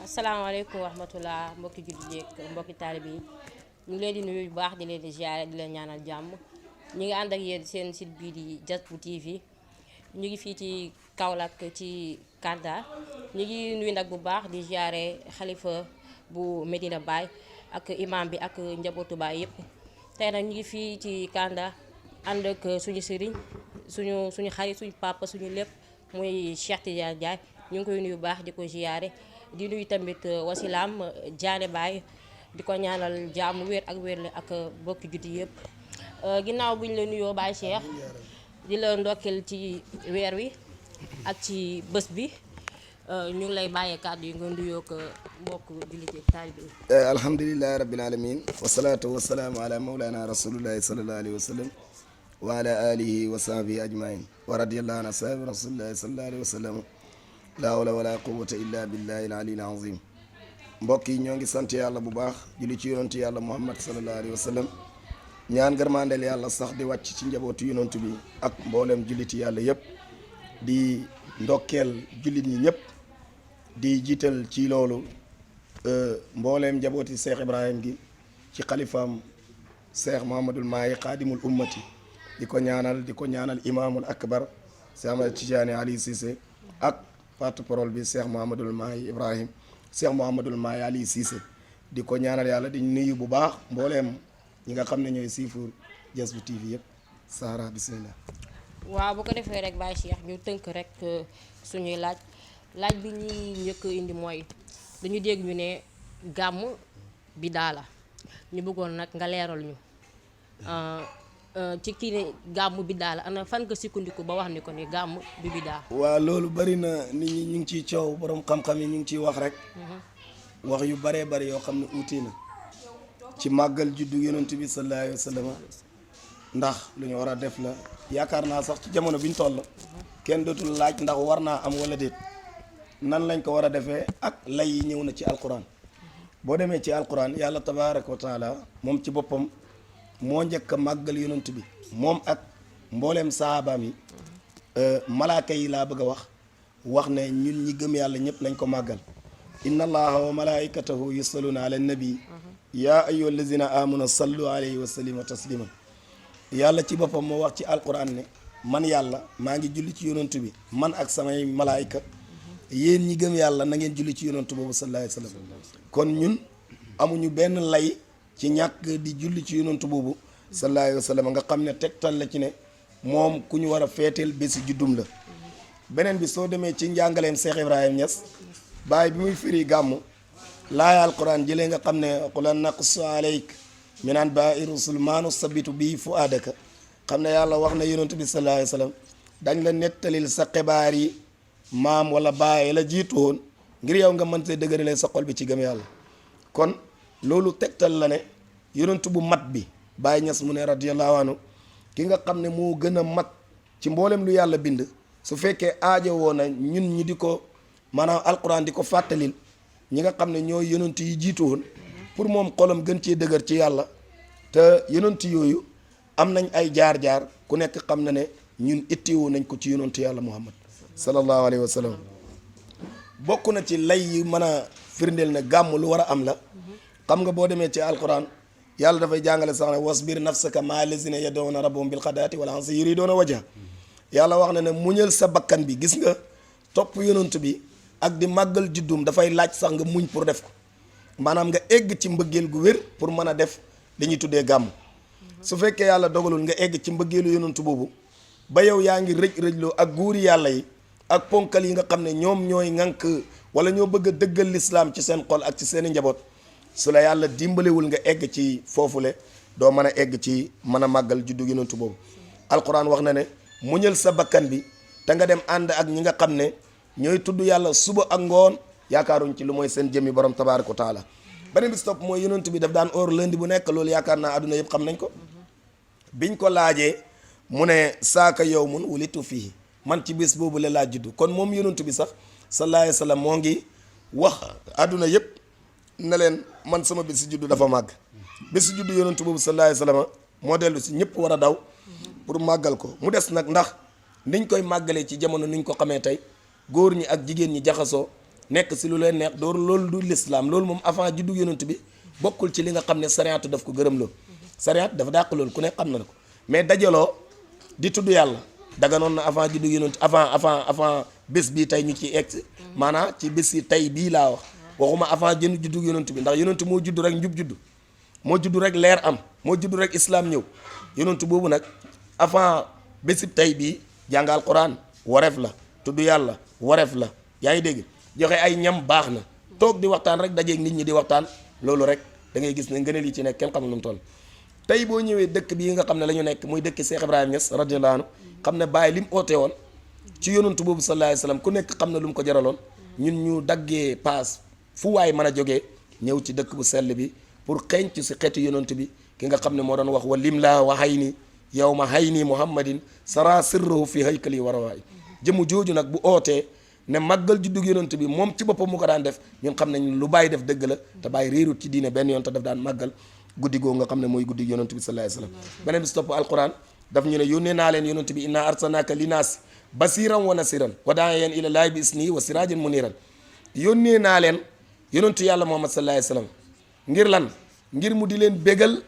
asalaamaaleykum wa rahmatulah mbokki jullit yeeg mbokki taalib yi ñu ngi leen di nuyu bu baax di leen di ziare di leen ñaanal jàmm ñu ngi ànd ak yéen seen site bii di Jazbou TV ñu ngi fii ci Kaolack ci Kanda ñu ngi nuyu nag bu baax di ziare xalifa bu Medina Baye ak imam bi ak njabootu Baye yëpp tey nag ñu ngi fii ci Kanda ànd ak suñu sëriñ suñu xarit suñu papa suñu lépp muy Cheikh Tidiane Ndiaye ñu ngi koy nuyu bu baax di ko ziare. di nuyu tamit wasilaam Diané Baye di ko ñaanal jàmm wér ak wér la ak bokki juti yëpp ginnaaw bu ñu la nuyoo Baye Cheikh di la ndokkeel ci weer wi ak ci bés bi ñu ngi lay bàyyee kàddu yi nga nuyoo ko mbokk jullit yi taalibe yi alhamdulilahi rabbil alamin wasalaatu wasalaamu ala mawlana rasulillahi salallahu alayhi wa sallam wa ala alihi wa sahbihi ajmain wa radiyallahu an ashabi rasulillahi salallahu alayhi wa sallam la hawla wala quwwata illa billahi al-ali al-azim mbokk yi ñoo ngi sant yàlla bu baax julli ci yonantu yàlla muhammad sallallahu alayhi wa sallam ñaan gërmandeel yàlla sax di wàcc ci njabootu yonantu bi ak mboolem julliti yàlla yëpp di ndokkeel jullit ñi ñëpp di jiital ci loolu mbooleem njabooti Cheikh Ibrahim gi ci xalifaam Cheikh Mouhamadul Mahi xaadimul ummati di ko ñaanal imaamul akbar Cheikh Ahmed Tidiane Ali Cissé ak porte-parole bi Cheikh Mouhamadul Mahi Ibrahim Cheikh Mouhamadul Mahi Ali Cissé di ko ñaanal yàlla di nuyu bu baax mbooleem ñi nga xam ne ñooy siifur Jazbou TV yëpp Sahara bismillah. waaw bu ko defee rek Baye Cheikh ñu tënk rek suñuy laaj bi ñuy njëkk indi mooy dañu dégg ñu ne gàmm bi daala ñu bëggoon nag nga leeral ñu ci kii ne gàmm bi daala ana fan nga sukkandiku ba wax ni ko ni gàmm bi daa. waaw loolu bari na nit ñi ñu ngi ciy coow borom xam-xam yi ñu ngi ciy wax rek. wax yu baree bari yoo xam ne uuti na ci màggal juddu yonent bi sallallahu alayhi wa sallam ndax lu ñu war a def la yaakaar naa sax ci jamono bi ñu toll kenn dootul laaj ndax war naa am wala déet nan lañ ko war a defee ak lay yi ñëw na ci alquran boo demee ci alquran yàlla tabaaraka wa taala moom ci boppam moo njëkk a màggal yonent bi moom ak mbooleem saabaam yi malaaka yi laa bëgg a wax ne ñun ñi gëm yàlla ñëpp nañ ko màggal inna allaha wa malaikatahu yusalluna ala nabi ya ayyuha allazina amanu sallu alayhi wa sallimu taslima yàlla ci boppam moo wax ci alquran ne man yàlla maa ngi julli ci yonent bi man ak samay malaayika yéen ñi gëm yàlla na ngeen julli ci yonent boobu sallallahu alayhi wa sallam kon ñun amuñu benn lay ci ñàkk di julli ci yonent boobu sallallahu alayhi wa sallam nga xam ne tegtal la ci ne moom ku ñu war a feeteel bési juddum la beneen bi soo demee ci njàngaleem Cheikh Ibrahim Niass baay bi muy firi gàmmu laaya alquran jëlee nga xam ne qulan naqussu alayk min anbaa'i rusul maa nusabbitu bii fu'aadaka xam ne yàlla wax na yonent bi sallallahu alayhi wa sallam dañ la nettalil sa xibaar yi maam wala baay la jiitu woon ngir yow nga mën see dëgëralee sa xol bi ci gëm yàlla kon loolu tegtal la ne yonent bu mat bi Baye Niass mu ne radiyallahu anhu ki nga xam ne moo gën a mat ci mboolem lu yàlla bind su fekkee aajo woon na ñun ñi di ko maanaam alquran di ko fàttalil ñi nga xam ne ñooy yonent yi jiitu woon pour moom xolam gën cee dëgër ci yàlla te yonent yooyu am nañ ay jaar-jaar ku nekk xam na ne ñun ittiwoo nañ ko ci yonent yàlla Muhammad sallallahu alayhi wa sallam bokk na ci lay yi mën a firndeel ne gàmm lu war a am la xam nga boo demee ci alquran yàlla dafay jàngale sax ne wasbir nafsaka maa lazina yad'una rabbahum bil ghadaati wal asyi yuriduna wajha yàlla wax na ne muñal sa bakkan bi gis nga topp yonent bi ak di màggal juddum dafay laaj sax nga muñ pour def ko maanaam nga egg ci mbëggeel gu wér pour mën a def dañuy tuddee gàmm su fekkee yàlla dogalul nga egg ci mbëggeelu yonent boobu ba yow yaa ngi rëj-rëjloo ak guuri yàlla yi ak ponkal yi nga xam ne ñoom ñooy ŋànk wala ñoo bëgg a dëggal lislaam ci seen xol ak ci seeni njaboot su la yàlla dimbalewul nga egg ci foofule doo mën a egg ci mën a màggal juddu yonent boobu alquran wax na ne muñal sa bakkan bi te nga dem ànd ak ñi nga xam ne ñooy tudd yàlla suba ak ngoon yaakaaruñ ci lu mooy seen jëmmi borom tabaaraka wa taala beneen bi si topp mooy yonent bi daf daan or lundi bu nekk loolu yaakaar naa àdduna yëpp xam nañ ko biñ ko laajee mu ne saaka yawmun wulitu fii man ci bés boobu la laa juddu kon moom yonent bi sax sallallahu alayhi wa sallam moo ngi wax àdduna yëpp ne leen man sama bési juddu dafa màgg bési juddu yonent boobu sallallahu alayhi wa sallam moo dellu si ñëpp war a daw pour màggal ko mu des nag ndax niñ koy màggalee ci jamono niñ ko xamee tey góor ñi ak jigéen ñi jaxasoo nekk si lu leen neex door loolu du lislaam loolu moom avant juddu yonent bi bokkul ci li nga xam ne sariyaatu daf ko gërëm loolu sariyaat dafa dàq loolu ku ne xam na ko mais dajaloo di tudd yàlla daganoon na avant juddu yonent avant bés bii tey ñu ciy egg maanaam ci bés yi tey bii laa wax waxuma avant juddu yonent bi ndax yonent moo judd rek njub judd moo judd rek leer am moo judd rek islam ñëw yonent boobu nag avant bési tey bii jàngal quran wareef la tudd yàlla wareef la yaa ngi dégg joxe ay ñam baax na toog di waxtaan rek dajeeg nit ñi di waxtaan loolu rek da ngay gis ne ngëneel yi ci nekk kenn xamul nu mu toll tey boo ñëwee dëkk bii nga xam ne la ñu nekk muy dëkk Cheikh Ibrahima Niass radiyallahu anhu xam ne bàyyi li mu oote woon ci yonantu boobu sallallahu alayhi wasallam ku nekk xam ne lu mu ko jaraloon ñun ñu daggee paas fu waay mën a jógee ñëw ci dëkk bu sell bi pour xeeñc si xeetu yonantu bi ki nga xam ne moo doon wax wa lim laa wa hay ni yow ma hay nii muhammadin sara sirruhu fi haykali warawaay jëmu jooju nag bu ootee ne màggal juddug yonent bi moom ci boppam mu ko daan def ñun xam nañ lu bàyyi def dëgg la te bàyyi réerut ci diine benn yoon te daf daan màggal guddi googu nga xam ne mooy guddi yonent bi sallallahu alayhi wasallam beneen bi si topp alquran daf ñu ne yónnee naa leen yonent bi inna arsalnaaka linaas basiran wa nasiran wa daa'iyan ila llaahi bi isnihi wa sirajan muniran yónnee naa leen yonentu yàlla muhammad sallallahu alayhi wasallam ngir lan ngir mu di leen bégal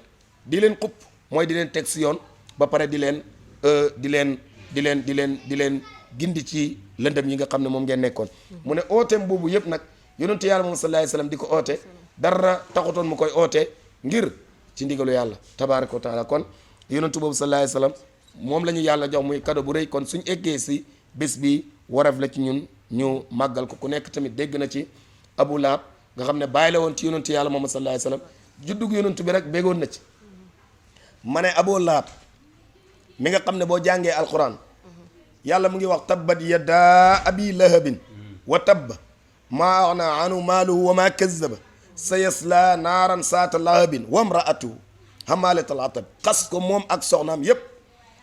di leen xupp mooy di leen teg si yoon ba pare di leen gindi ci lëndëm yi nga xam ne moom ngeen nekkoon mu ne ooteem boobu yëpp nag yonentu yàlla moom sallallahu alayhi wasallam di ko oote dara taxutoon mu koy oote ngir ci ndigalu yàlla tabaaraka wa taala kon yonentu boobu sallallahu alayhi wasallam moom la ñu yàlla jox muy cadeau bu rëy kon suñ eggee si bés bi waraf la ci ñun ñu màggal ko ku nekk tamit dégg na ci Abu Lahab nga xam ne bàyyi la woon ci yonentu yàlla moom sallallahu alayhi wasallam juddug yonentu bi rek béggoon na ci ma ne Abu Lahab mi nga xam ne boo jàngee alquran yàlla mu ngi wax tabbat yadaa abi lahabin wa tabb maa aghnaa anhu maaluhu wa maa kazzaba sa yasla naaran saata lahabin wa mraatuhu hamalatal hatab xas ko moom ak soxnaam yépp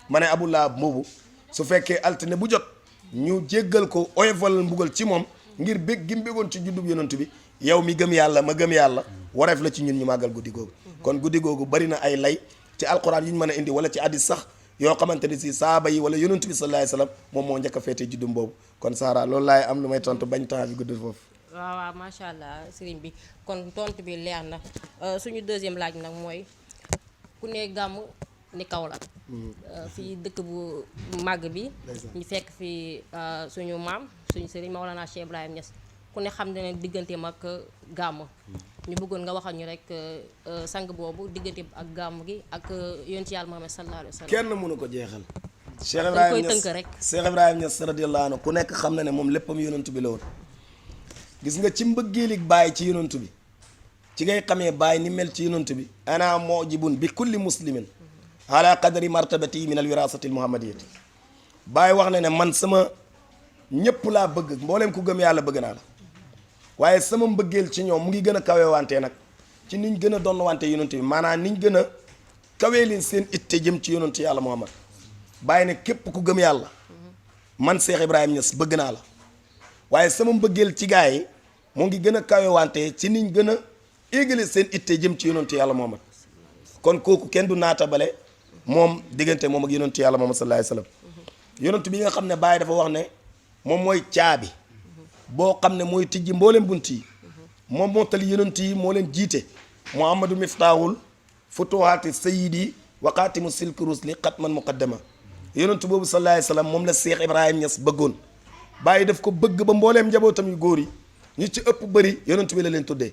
ma ne Abu Lahab moobu su fekkee altine bu jot ñu jéggal ko oyofal mbugal ci moom ngir bég gi mu bégoon ci juddub yonent bi yow mi gëm yàlla ma gëm yàlla wareef la ci ñun ñu màggal guddi googu kon guddi googu bari na ay lay ci alquran yu ñu mën a indi wala ci hadis sax yoo xamante ni si saaba yi wala yonent bi sallallahu alayhi wasallam moom moo njëkk a feete juddum boobu kon Sara loolu laay am lu may tontu bañ temps bi gudd foofu. waaw macha allah sëriñ bi kon tontu bi leer na suñu deuxième laaj nag mooy ku ne gàmm ni Kaolack. fii dëkk bu màgg bi. ñu fekk fi suñu maam suñu sëriñ Maolana Cheikh Ibrahima Niass ku ne xam ne digganteem ak gàmm. ñu bëggoon nga waxal ñu rek sang boobu diggante ak gàmm gi ak yonent yàlla Muhammad sallallahu alayhi wa sallam. kenn mënu ko jeexal. Cheikh Ibrahima Niass tënk rek. Cheikh Ibrahima Niass radiyallahu anhu ku nekk xam na ne moom léppam yonent bi la woon. gis nga ci mbëggeelig bàyyi ci yonent bi ci ngay xamee bàyyi ni mel ci yonent bi ana mujibun bi kulli muslimin ala qadri martabati min al wirasati al muhammadiyati bàyyi wax na ne man sama ñëpp laa bëgg mbooleem ku gëm yàlla bëgg naa la waaye sama mbëggeel ci ñoom mu ngi gën a kawe wante nag ci niñ gën a doon wante yonent bi maanaam niñ gën a kawee leen seen itte jëm ci yonent yàlla muhammad bàyyi ne képp ku gëm yàlla man Cheikh Ibrahima Niass bëgg naa la waaye sama mbëggeel ci gaa yi mu ngi gën a kawe wante ci niñ gën a éegale seen itte jëm ci yonent yàlla muhammad kon kooku kenn du naata bale moom diggante moom ak yonent yàlla muhammad sallallahu alayhi wasallam yonent bi nga xam ne Baye dafa wax ne moom mooy caabi boo xam ne mooy tijji mboolem bunt yi moom moo tali yonent yi moo leen jiite muhammadu miftaahul futuhaati sayidi waqaatimu silki rusli xatman muqaddama yonent boobu sallallahu alayhi wasallam moom la Cheikh Ibrahima Niass bëggoon Baye daf ko bëgg ba mbooleem njabootam yu góor yi ñu ci ëpp bëri yonent bi la leen tuddee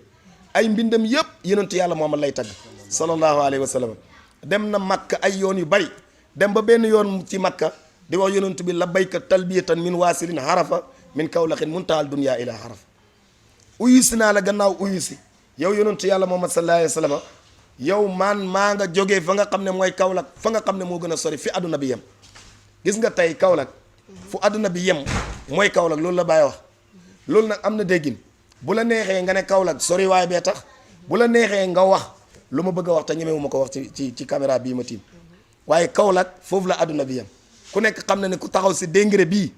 ay mbindam yëpp yonent yàlla Muhammad lay tagg sallallahu alayhi wa sallam dem na Makka ay yoon yu bari dem ba benn yoon ci Makka di wax yonent bi labbayka talbiyatan min waasirin harafa min kawlaxin muntaal dunya ila harafa uyusi naa la gannaaw uyusi yow yonent yàlla Muhammad sallallahu alayhi wa sallam yow man maa nga jógee fa nga xam ne mooy Kaolack fa nga xam ne moo gën a sori fi àdduna bi yem gis nga tey Kaolack fu àdduna bi yem mooy Kaolack loolu la Baye wax loolu nag am na déggin bu la neexee nga ne Kaolack sori waay bee tax bu la neexee nga wax lu ma bëgg a wax te ñemewu ma ko wax ci caméra bii ma tiim waaye Kaolack foofu la àdduna bi yem ku nekk xam na ne ku taxaw si déngre bii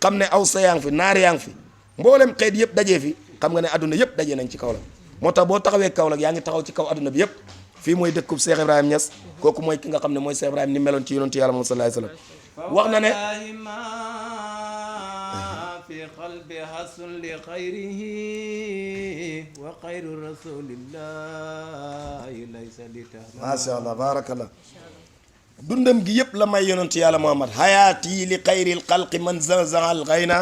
xam ne aw sa yaa ngi fi naar yaa ngi fi mboolem xeet yëpp dajee fi xam nga ne àdduna yëpp dajee nañ ci Kaolack moo tax boo taxawee Kaolack yaa ngi taxaw ci kaw àdduna bi yëpp fii mooy dëkkub Cheikh Ibrahima Niass kooku mooy ki nga xam ne mooy Cheikh Ibrahima ni meloon ci yonentu yàlla moom sallallahu alayhi wasallam wax na ne قلب حسن لخيره وخير رسول الله ليس لتهلا macha allah barakallah dundam gi yëpp la may yonentu yàlla Muhammad hayaati li xayril xalqi man zazaal xayna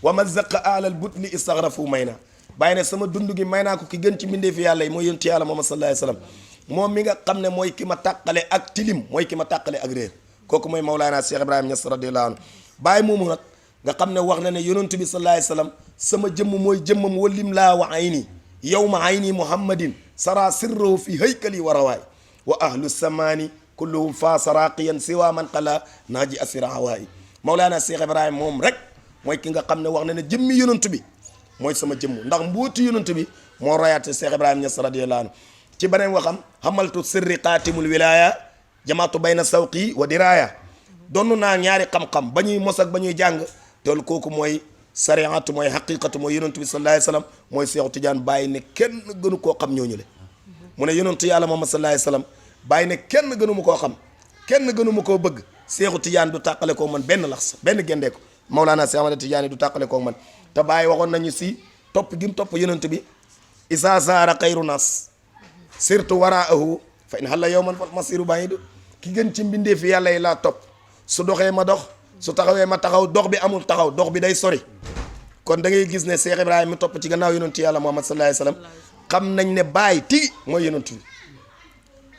wa man zaqa alal butni istaghrafu may na bàyyi ne sama dund gi may naa ko ki gën ci mbindee fi yàlla yi mooy yonentu yàlla Muhammad sallallahu alayhi wa sallam moom mi nga xam ne mooy ki ma tàqale ak tilim mooy ki ma tàqale ak réer kooku mooy Mawlaana Cheikh Ibrahima Niass radiyallahu anhu bàyyi moomu nag nga xam ne wax na ne yonentu bi sallallahu alayhi wa sallam sama jëmm mooy jëmmam walim laa wa ayni yawma ayni muhammadin sara sirrahu fi haykali wa rawaay wa ahlu samaani kulluhum faasa raqiyan siwa man qala naaji asira hawaayi Mawlaana Cheikh Ibrahima moom rek mooy ki nga xam ne wax na ne jëmmi yonentu bi mooy sama jëmm ndax mbooti yonentu bi moo royaate Cheikh Ibrahima Niass radiyallahu anhu ci beneen waxam xamaltu sirri xaatimul wilaya jamaatu bayna sawqi wa diraya donn naa ñaari xam-xam ba ñuy mos ak ba ñuy jàng tool kooku mooy sariatu mooy haqiqatu mooy yonentu bi sallallahu alayhi wasallam mooy Seexu Tijaan bàyyi ne kenn gënu koo xam ñooñu le mu ne yonentu yàlla Muhammad sallallahu alayhi wasallam bàyyi ne kenn gënu ma koo xam kenn gënu ma koo bëgg Seexu Tijaan du tàqale koo man benn lax benn gendee ko Mawlaana Seex Ahmad Tijaan du tàqale koo man te bàyyi waxoon nañu si topp gi mu topp yonent bi isa saara xayru nas surtout waraahu fa in halla yawman fal masiru ba'idu ki gën ci mbindee fi yàlla yi laa topp su doxee ma dox su taxawee ma taxaw dox bi amul taxaw dox bi day sori kon da ngay gis ne Cheikh Ibrahima mi topp ci gannaaw yonent yàlla Muhammad sallallahu alayhi wasallam xam nañ ne bàyyi tigi mooy yonent bi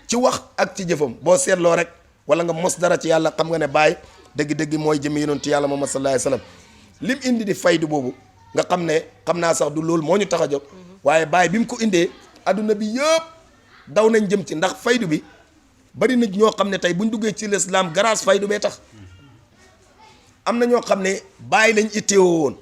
ci wax ak ci jëfam boo seetloo rek wala nga mos dara ci yàlla xam nga ne bàyyi dëgg-dëgg mooy jëmi yonent yàlla Muhammad sallallahu alayhi wasallam lim indi di faydu boobu nga xam ne xam naa sax du loolu moo ñu tax a jóg waaye bàyyi bi mu ko indee adduna bi yëpp daw nañ jëm ci ndax faydu bi bari na ñoo xam ne tey buñ duggee ci l'islam grâce faydu bee tax am na ñoo xam ne bàyyi lañ itteewoo woon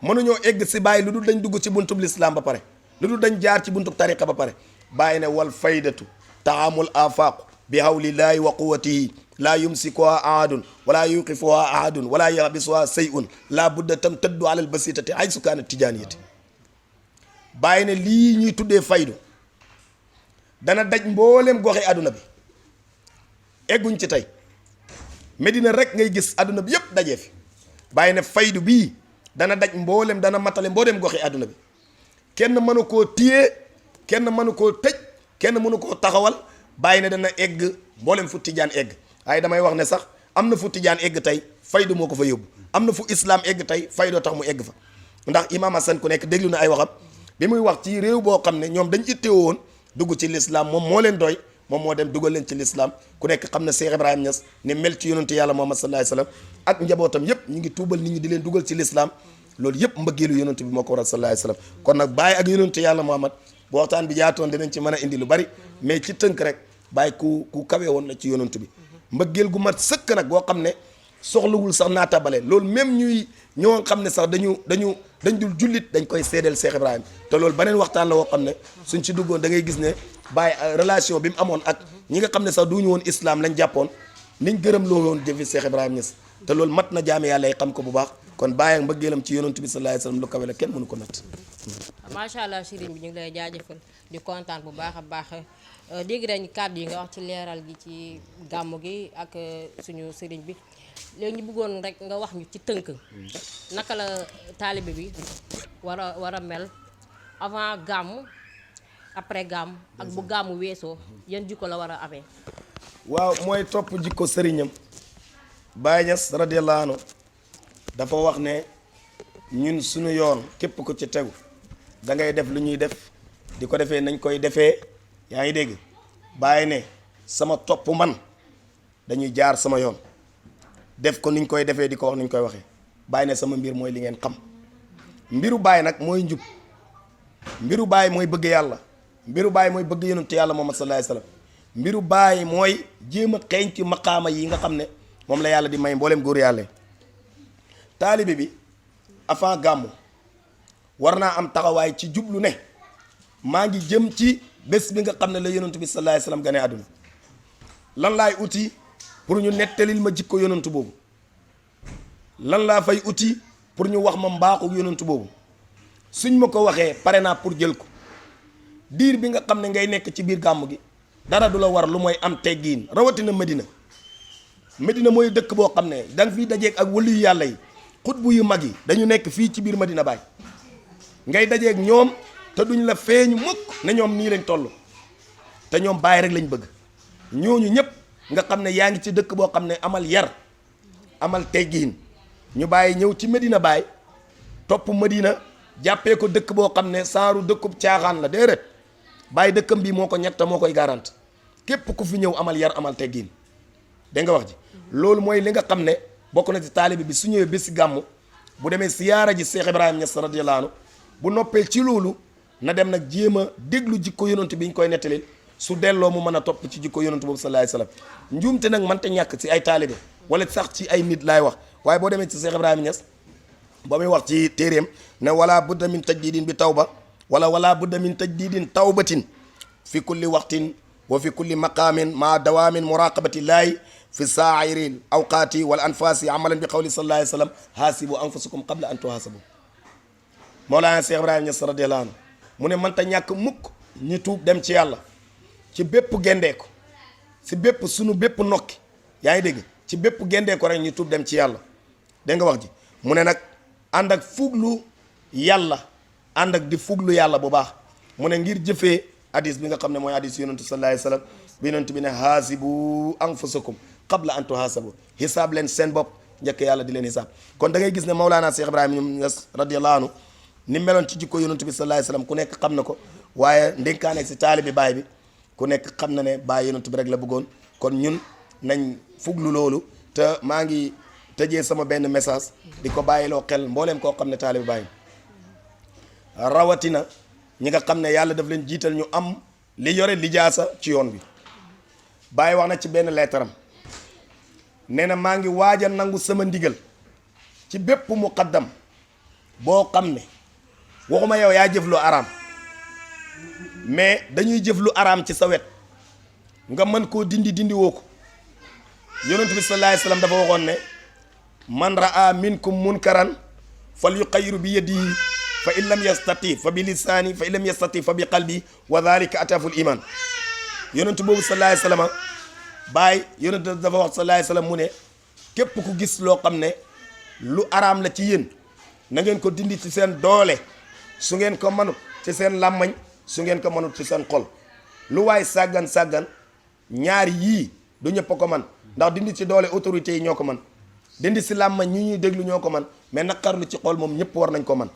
mënuñoo egg si bàyyi lu dul dañ dugg ci buntub l'islam ba pare lu dul dañ jaar ci buntub tariqa ba pare bàyyi ne wal faydatu taamul afaqu bi hawlillahi wa quwwatihi laa yumsikuha ahadun wala yuqifuha ahadun wala yahbisuha say'un laa budda tam tëddu alal basitati ay sukaana tijaaniyati bàyyi ne lii ñuy tuddee faydu dana daj mboolem goxi àdduna bi egguñ ci tey Medina rek ngay gis àdduna bi yëpp dajee fi bàyyi ne faydu bii dana daj mboolem dana matale mboolem goxi àdduna bi kenn mënu koo téye kenn mënu koo tëj kenn mënu koo taxawal bàyyi ne dana egg mboolem fu tijaan egg waaye damay wax ne sax am na fu tijaan egg tey faydu moo ko fa yóbbu am na fu islam egg tey faydoo tax mu egg fa ndax Imam Hassan ku nekk déglu na ay waxam bi muy wax ci réew boo xam ne ñoom dañ ittewoo woon dugg ci l'islam moom moo leen doy moom moo dem dugal leen ci l'islam ku nekk xam na Cheikh Ibrahima Niass ne mel ci yonentu yàlla Muhammad sallallahu alayhi wasallam ak njabootam yëpp ñu ngi tuubal nit ñi di leen dugal ci l'islam loolu yëpp mbëggeelu yonentu bi moo ko waral sallallahu alayhi wasallam kon nag bàyyi ak yonentu yàlla Muhammad bu waxtaan bi jaatoon dinañ ci mën a indi lu bari mais ci tënk rek bàyyi ku kawe woon na ci yonentu bi mbëggeel gu mat sëkk nag boo xam ne soxlawul sax naatabale loolu même ñoo xam ne sax dañ dul jullit dañ koy seedeel Cheikh Ibrahima te loolu beneen waxtaan la woo xam ne suñ ci duggoon da ngay gis ne bàyyi relation bi mu amoon ak ñi nga xam ne sax duñu woon islam lañ jàppoon niñ gërëm loo woon jëfi Cheikh Ibrahima Niass te loolu mat na jaame yàlla yi xam ko bu baax kon bàyyi ak mbëggeelam ci yonent bi sallallahu alayhi wasallam lu kawe la kenn mënu ko natt. macha allah sëriñ bi ñu ngi lay jaajëfal di kontaan bu baax a baax dégg nañ kàddu yi nga wax ci leeral gi ci gàmmu gi ak suñu sëriñ bi léegi ñu bëggoon rek nga wax ñu ci tënk naka la taalibe bi war a mel avant gàmmu après gàmmu ak bu gàmmu weesoo yan jikko la war a amee. waaw mooy topp jikko sëriñam Baye Niass radiyallahu anhu dafa wax ne ñun suñu yoon képp ko ci tegu da ngay def lu ñuy def di ko defee nañ koy defee yaa ngi dégg Baye ne sama topp man dañuy jaar sama yoon def ko niñ koy defee di ko wax niñ koy waxee Baye ne sama mbir mooy li ngeen xam mbiru Baye nag mooy njub mbiru Baye mooy bëgg yàlla mbiru Baye mooy bëgg yonent yàlla Muhammad sallallahu alayhi wasallam mbiru Baye mooy jéem a xeeñ ci maqaama yi nga xam ne moom la yàlla di may mboolem góor yàlla taalibe bi avant gàmmu war naa am taxawaay ci jublu ne maa ngi jëm ci bés bi nga xam ne la yonent bi sallallahu alayhi wasallam gane àdduna lan laay uti pour ñu nettalil ma jikko yonent boobu lan laa fay uti pour ñu wax ma mbaaxu yonent boobu suñ ma ko waxee pare naa pour jël ko diir bi nga xam ne ngay nekk ci biir gàmmu gi dara du la war lu mooy am teggiin rawatina Medina mooy dëkk boo xam ne danga fiy dajeeg ak waliyu yàlla yi xutbu yu mag yi dañu nekk fii ci biir Medina Baye ngay dajeeg ñoom te duñ la feeñu mukk ne ñoom nii lañ toll te ñoom Baye rek lañ bëgg ñooñu ñëpp nga xam ne yaa ngi ci dëkk boo xam ne amal yar amal teggiin ñu bàyyi ñëw ci Medina Baye topp Medina jàppee ko dëkk boo xam ne saaru dëkkub caaxaan la déedéet Baye dëkkam bii moo ko ñett moo koy garante képp ku fi ñëw amal yar amal teggiin dégg nga wax ji loolu mooy li nga xam ne bokk na ci taalibe bi su ñëwee bési gàmmu bu demee siyaara ji Cheikh Ibrahima Niass radiyallahu anhu bu noppee ci loolu na dem nag jéem a déglu jikko yonent bi ñu koy nettalil su delloo mu mën a topp ci jikko yonent boobu sallallahu alayhi wasallam njuumte nag mënta ñàkk ci ay taalibe wala sax ci ay nit laay wax waaye boo demee ci Cheikh Ibrahima Niass ba muy wax ci téeréem ne wala budda min tajdidin bi tawba wala budda min tajdidin tawbatin fi kulli waqtin wa fi kulli maqamin maa dawaamin muraqabati llaahi fi saairil awqaati wal anfaasi amalan bi qawli sallallahu alayhi wasallam haasibu anfusakum qabla an tuhaasabu Mawlaana Cheikh Ibrahima Niass radiyallahu anhu mu ne mënta ñàkk mukk ñi tuub dem ci yàlla ci bépp gendeeko si bépp sunu bépp nokki yaa ngi dégg ci bépp gendeeko rek ñu tuub dem ci yàlla dégg nga wax ji mu ne nag ànd ak fuglu yàlla ànd ak di fuglu yàlla bu baax mu ne ngir jëfee hadis bi nga xam ne mooy hadis yonentu sallallahu alayhi wasallam bi yonent bi ne haasibu anfusakum qabla an tuhaasabu xisaab leen seen bopp njëkk yàlla di leen xisaab kon da ngay gis ne Mawlaana Cheikh Ibrahima Niass radiyallahu anhu ni meloon ci jikko yonent bi sallallahu alayhi wasallam ku nekk xam na ko waaye ndénkaane si taalibi baay bi ku nekk xam na ne baay yonent bi rek la bëggoon kon ñun nañ fuglu loolu te maa ngi tëjee sama benn message di ko bàyyiloo xel mbooleem koo xam ne taalibi baay rawatina ñi nga xam ne yàlla daf leen jiital ñu am li yore lijaasa ci yoon bi Baay wax na ci benn leetaram nee na maa ngi waaj a nangu sama ndigal ci bépp muqaddam boo xam ne waxuma yow yaa jëf lu araam mais dañuy jëf lu araam ci sa wet nga mën koo dindi woo ko yonent bi sallallahu alayhi wasallam dafa waxoon ne man raa minkum munkaran fal yuqayyiru bi yadihi fa in lam yastati fa bi lisaani fa in lam yastati fa bi qalbi wa dhalika ataful iman yonent boobu sallallahu alayhi wasallam Baay yonent dafa wax sallallahu alayhi wasallam mu ne képp ku gis loo xam ne lu araam la ci yéen na ngeen ko dindi ci seen doole su ngeen ko manut ci seen làmmañ su ngeen ko manut ci seen xol lu waay sàggan ñaari yii du ñëpp a ko man ndax dindi ci doole autorités yi ñoo ko man dindi si làmmañ ñi ñuy déglu ñoo ko man mais naqarlu ci xol moom ñëpp war nañ ko man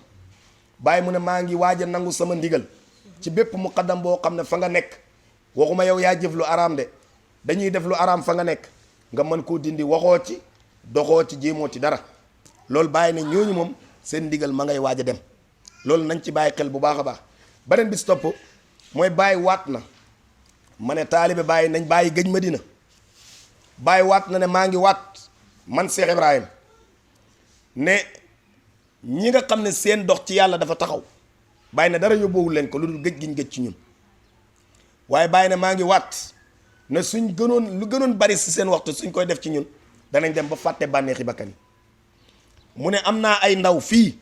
Baay mu ne maa ngi waaj a nangu sama ndigal ci bépp muqaddam boo xam ne fa nga nekk waxuma yow yaa jëf lu araam de dañuy def lu araam fa nga nekk nga mën koo dindi waxoo ci doxoo ci jéemoo ci dara loolu Baay ne ñooñu moom seen ndigal ma ngay waaj a dem loolu nañ ci bàyyi xel bu baax a baax beneen bi si topp mooy Baay waat na ma ne taalibe Baay nañ bàyyi gëj Madina Baay waat na ne maa ngi waat man Cheikh Ibrahima ne ñi nga xam ne seen dox ci yàlla dafa taxaw Baay ne dara yóbboowul leen ko lu dul gëj giñ gëj ci ñun waaye Baay ne maa ngi waat ne suñ gënoon lu gënoon bari si seen waxtu suñ koy def ci ñun danañ dem ba fàtte bànneexi bakkan yi mu ne am naa ay ndaw fii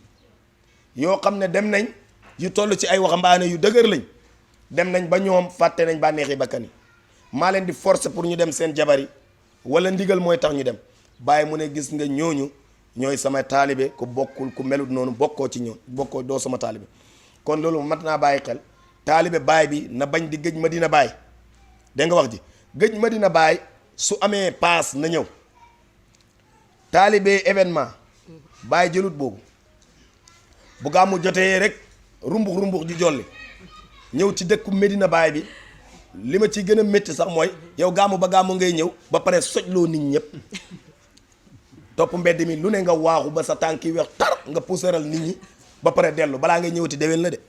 yoo xam ne dem nañ yu toll ci ay waxambaane yu dëgër lañ dem nañ ba ñoom fàtte nañ bànneexi bakkan yi maa leen di forcer pour ñu dem seen jabar yi wala ndigal mooy tax ñu dem Baay mu ne gis nga ñooñu ñooy sama taalibe ku bokkul ku melut noonu bokkoo ci ñoom bokkoo doo sama taalibe kon loolu mat naa bàyyi xel taalibe Baay bi na bañ di gëj Madina Baay dégg nga wax ji gëj Madina Baay su amee paas na ñëw taalibe événement Baay jëlut boobu bu gàmmu jotee rek rumbux di jolli ñëw ci dëkku Medina Baay bi li ma ci gën a métti sax mooy yow gàmmu ba gàmmu ngay ñëw ba pare sojloo nit ñëpp topp mbedd mi lu ne nga waaxu ba sa tànk yi weex tar nga puusaral nit ñi ba pare dellu balaa ngay ñëwati déwén la de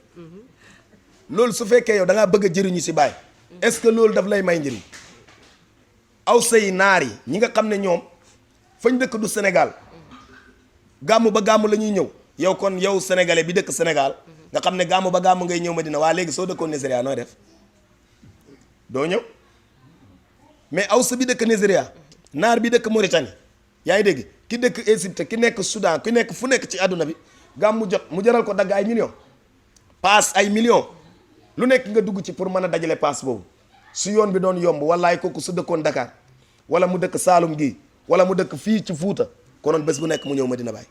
loolu su fekkee yow da ngaa bëgg a jëriñu si Baay est-ce que loolu daf lay may njëriñ aw say naar yi ñi nga xam ne ñoom fañ dëkk du Sénégal gàmmu ba gàmmu la ñuy ñëw yow kon yow sénégalais bi dëkk Sénégal nga xam ne gàmmu ba gàmmu ngay ñëw Madina waa léegi soo dëkkoon Nigeria nooy def doo ñëw mais aw sa bi dëkk Nigeria naar bi dëkk Mauritanie yaa ngi dégg ki dëkk Égypte ki nekk Soudan ki nekk fu nekk ci àdduna bi gàmmu jot mu jaral ko dagg ay millions paas ay millions lu nekk nga dugg ci pour mën a dajale paas boobu su yoon bi doon yomb wallaay kooku su dëkkoon Dakar wala mu dëkk Saalum gii wala mu dëkk fii ci Fuuta konoon bés bu nekk mu ñëw Medina Baay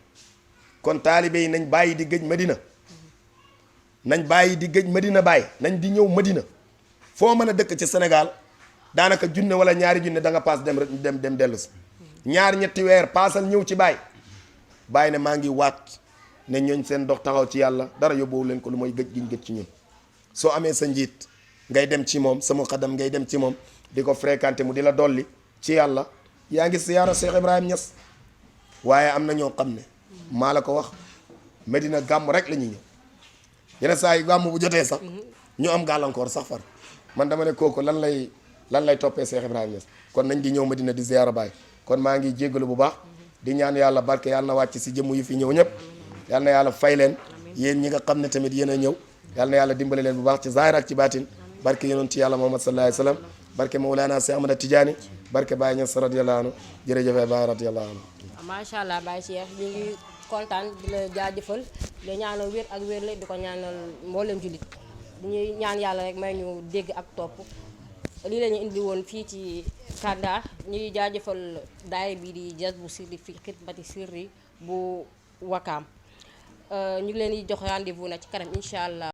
kon taalibe yi nañ bàyyi di gëj Medina nañ bàyyi di gëj Medina Baye nañ di ñëw Medina foo mën a dëkk ci Sénégal daanaka junne wala ñaari junne da nga paas dem dellu si ñaar ñetti weer paasal ñëw ci Baye ne maa ngi waat ne ñooñ seen dox taxaw ci yàlla dara yóbbuwu leen ko lu mooy gëj giñ gëj ci ñun soo amee sa njiit ngay dem ci moom sama xadam ngay dem ci moom di ko fréquenté mu di la dolli ci yàlla yaa ngi siyaara Cheikh Ibrahim Niass waaye am na ñoo xam ne maa la ko wax Medina gàmm rek la ñuy ñëw yenn saa yi gàmm bu jotee sax ñu am gàllankoor sax far man dama ne kooku lan lay toppee Cheikh Ibrahim Niass kon nañ di ñëw Medina di ziyaara Baye kon maa ngi jéggalu bu baax di ñaan yàlla barke yàlla na wàcc si jëmm yi fi ñëw ñëpp yàlla na yàlla fay leen yéen ñi nga xam ne tamit yéen a ñëw yàlla na yàlla dimbale leen bu baax ci zahir ak ci baatin barke yonent ci yàlla Muhammad sallallahu alayhi wa sallam barke Mawlana Cheikh Ahmad Tidiane barke Baye Niass radiyallahu anhu jërëjëf Baye radiyallahu anhu macha allah Baye Cheikh ñu ngi kontaan di la jaajëfal di la ñaanal wér ak wér la di ko ñaanal mboolem jullit ñuy ñaan yàlla rek may ñu dégg ak topp lii la ñu indi woon fii ci Kanda ñuy jaajëfal daay bi di Jazbu Sirri fi xidmati sirri bu Wakaam ñu ngi leen di jox rendez-vous nag ci kanam incha allah.